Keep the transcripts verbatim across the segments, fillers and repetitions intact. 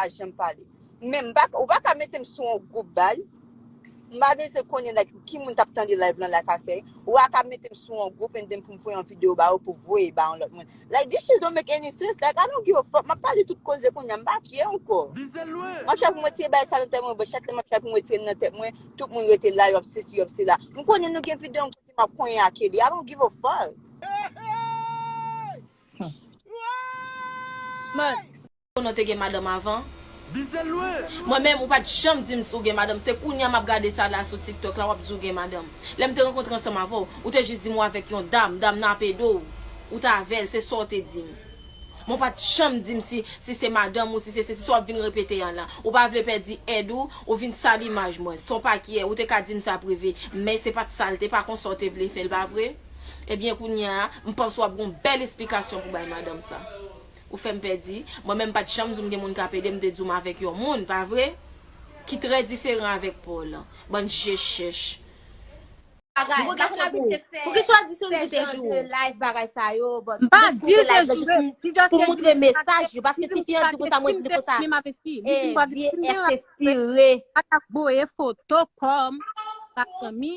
Pa janm pale. Men m pa, ou pa ka mete m sou yon gwoup baz. M pa bezwen konnen like, ki moun t ap tande live lan like I say. Ou pa ka mete m sou yon gwoup and then pou m voye yon videyo ba ou pou voye ba yon lòt moun. Like, this shit don't make any sense. Like, I don't give a fuck. M ap pale tout koze kounye a, m pa care ankò. M ap chèche pou m retire bagay sa nan tèt mwen, but chak lè m ap chèche pou m retire l nan tèt mwen, tout moun rete la, y ap sesi, y ap sela. M konnen nou gen videyo m kote m ap konyen ak Kelly. I don't give a fuck. Mwen. Konnen w te gen madanm avan? Mwen menm, ou pa t janm di m si w gen madanm. Se kounye a m ap gade sa la sou TikTok la, w ap di w gen madanm. Lè m te rankontre ansanm avè w, ou te jis di m w avèk yon dam, dam nan ap ede w, ou t avè l, se sa w te di m. Men w pa t janm di m si, si se madanm ou, si se, se, se sa w ap vin repete an la. Ou pa vle pèdi èd ou, ou vin sal imaj mwen. Se yon pakiyè, ou te ka di m sa prive, men se pa t sa l te, pa konsa w te vle fè l, pa vre? Ebyen, kounye a, m panse w ap gen yon bèl esplikasyon pou bay madanm sa. Ou fè m pèdi. Mwen menm, m pa t janm di w m gen moun k ap ede m, m te di w m avèk yon moun, pa vre? Ki trè diferan avèk pa w lan. Bann je chèch. Bagay, m pa konn abitye fè, fè jan de live bagay sa yo, but m just koupe live la jis pou, pou moutre mesaj yo, paske si fi an di konsa, mwen di l konsa, e, vye èks espire. Voye foto kò m ba zanmi,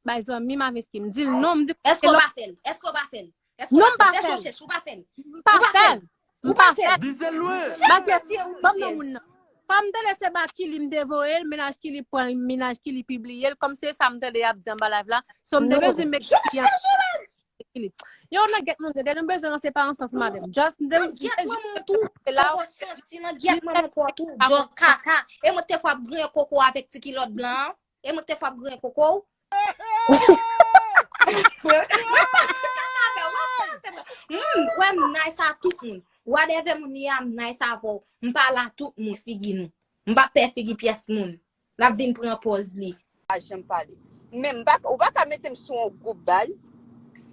bay zanmi m avèk ki m di l non, m di l. Èske w pa fè l? Èske w pa fè l? Èske w pa fè l? Fè sou chèch, ou pa fè l? M pa fè l. M pa fè l. Bagay, ban m non moun nan. Kòm m tande se ba Kili m te voye l, mennaj Kili pran l, mennaj Kili pibliye l, kòm se sa m tande y ap di anba live la. So m te bezwen make sure Kili. Yo nan gèt moun yo, dèyè nou bezwen ranse pa ansanm madanm. Just m te bezwen. Nan gèt manman w tou, poko santi, nan gèt manman w tou, djòl kaka. E mwen te fè w ap griyen koko avèk ti kilòt blan an. E mwen te fè w ap griyen koko w. Mwen pa ka avè w, w ap pase mwen. Ou wè m nice a tout moun. Whatever moun ye a, m nice avè w. M pale a tout moun figi nou. M pa pè figi pyès moun. L ap vin pran pòz li. Pa janm pale. Men m pa, ou pa ka mete m sou yon gwoup baz.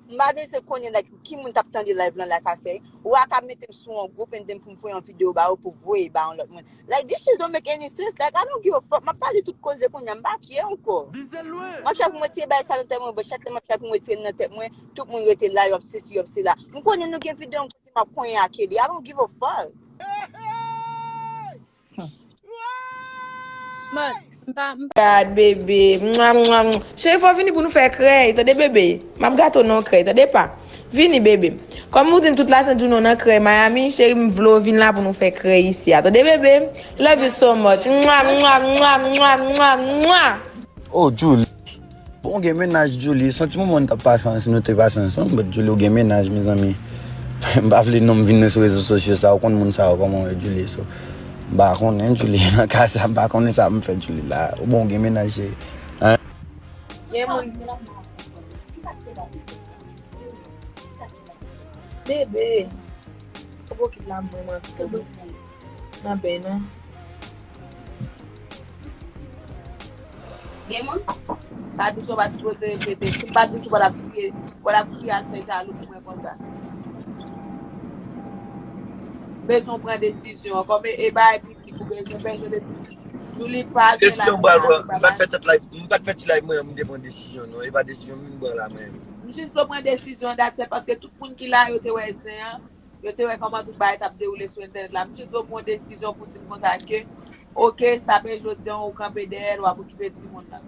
M pa bezwen konnen like, ki moun t ap tande live lan like I say. Ou pa ka mete m sou yon gwoup and then pou m voye yon videyo ba ou pou voye ba yon lòt moun. Like, this shit don't make any sense. Like, I don't give a fuck. M ap pale tout koze kounye a, m pa care ankò. M ap chèche pou m retire bagay sa nan tèt mwen, but chak lè m ap chèche pou m retire l nan tèt mwen, tout moun rete la, y ap sesi, y ap sela. M konnen nou gen videyo m kote m ap konyen ak Kelly. I don't give a fuck. Gad bebe. Mwa, mwa, mwa. Cheri, fò w vini pou nou fè krèy, tande bebe? M ap gate w nan yon krèy, tande pa? Vini bebe. Kòm ou di m tout lasanjoune w nan krèy Miami, cheri, m vle w vin la pou nou fè krèy isi a, tande bebe? Love you so much. Mwa, mwa, mwa, mwa, mwa, mwa. Oh Djoulie. Bon, ou gen mennaj Djoulie, se yon ti moman nou t ap pase ansanm, nou te pase ansanm, but Djoulie ou gen mennaj mezanmi. M pa vle non m vin nan sou rezo sosyo sa, ou konn moun sa yo kòman yo Djoulie, so m pa konnen Djoulie nan ka sa, m pa konnen sa m fè Djoulie la. Bon, ou gen mennaj cheri. Hein? Gen moun. Bebe. Ou poko kit la mwen mwen fè nan beny nan. Gen moun. Pa di w sa w pa sipoze repete. Si m pa di w sa w pa t ap kriye, w pa t ap kriye al fè jalou pou mwen konsa. Bezwen w pran desizyon an. Kòm e, e bagay piblik ou bezwen fè, jan de Djoulie pa gen la. Desizyon m pral pran, m pa t fè tèt live, m pa t fè ti live mwen an, m te pran desizyon non. E pa desizyon m vin pran la menm. M jis vle w pran desizyon, that's it, paske tout moun ki la yo te wè zen an, yo te wè kòman tout bagay t ap dewoule sou entènèt la. M jis vle w pran yon desizyon pou di m konsa ke, oke, sa fè jodi a ou kanpe dèyè l, w ap okipe timoun nan.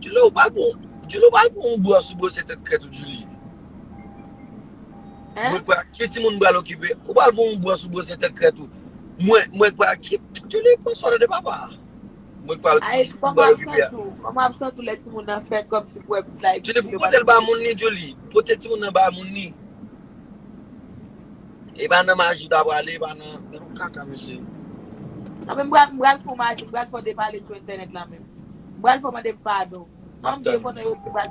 Djoulie, ou pral pran, Djoulie, ou pral pran yon bwòs ou bwose tèt krèt ou, Djoulie. Hein? Mwen kwè ki timoun m pral okipe, ou pral pran yon bwòs ou bwose tèt krèt ou. Mwen, mwen kwè ki, Djoulie, pran sa w tande papa. Mwen kwè ki timoun m pral okipe a. Kòman w ap santi w lè timoun nan fè kòb si pou wè plis la epi. Djoulie, pou pote l ba moun ni, Djoulie. Pote timoun nan ba moun ni. E pa nan maji w ta prale, e pa nan, gad yon kaka mesye. Nan men m pral, m pral fè yon maji, m pral fè w depale sou entènèt la menm. M pral fè w mande m padon. An m byen kontan yo di m pral fè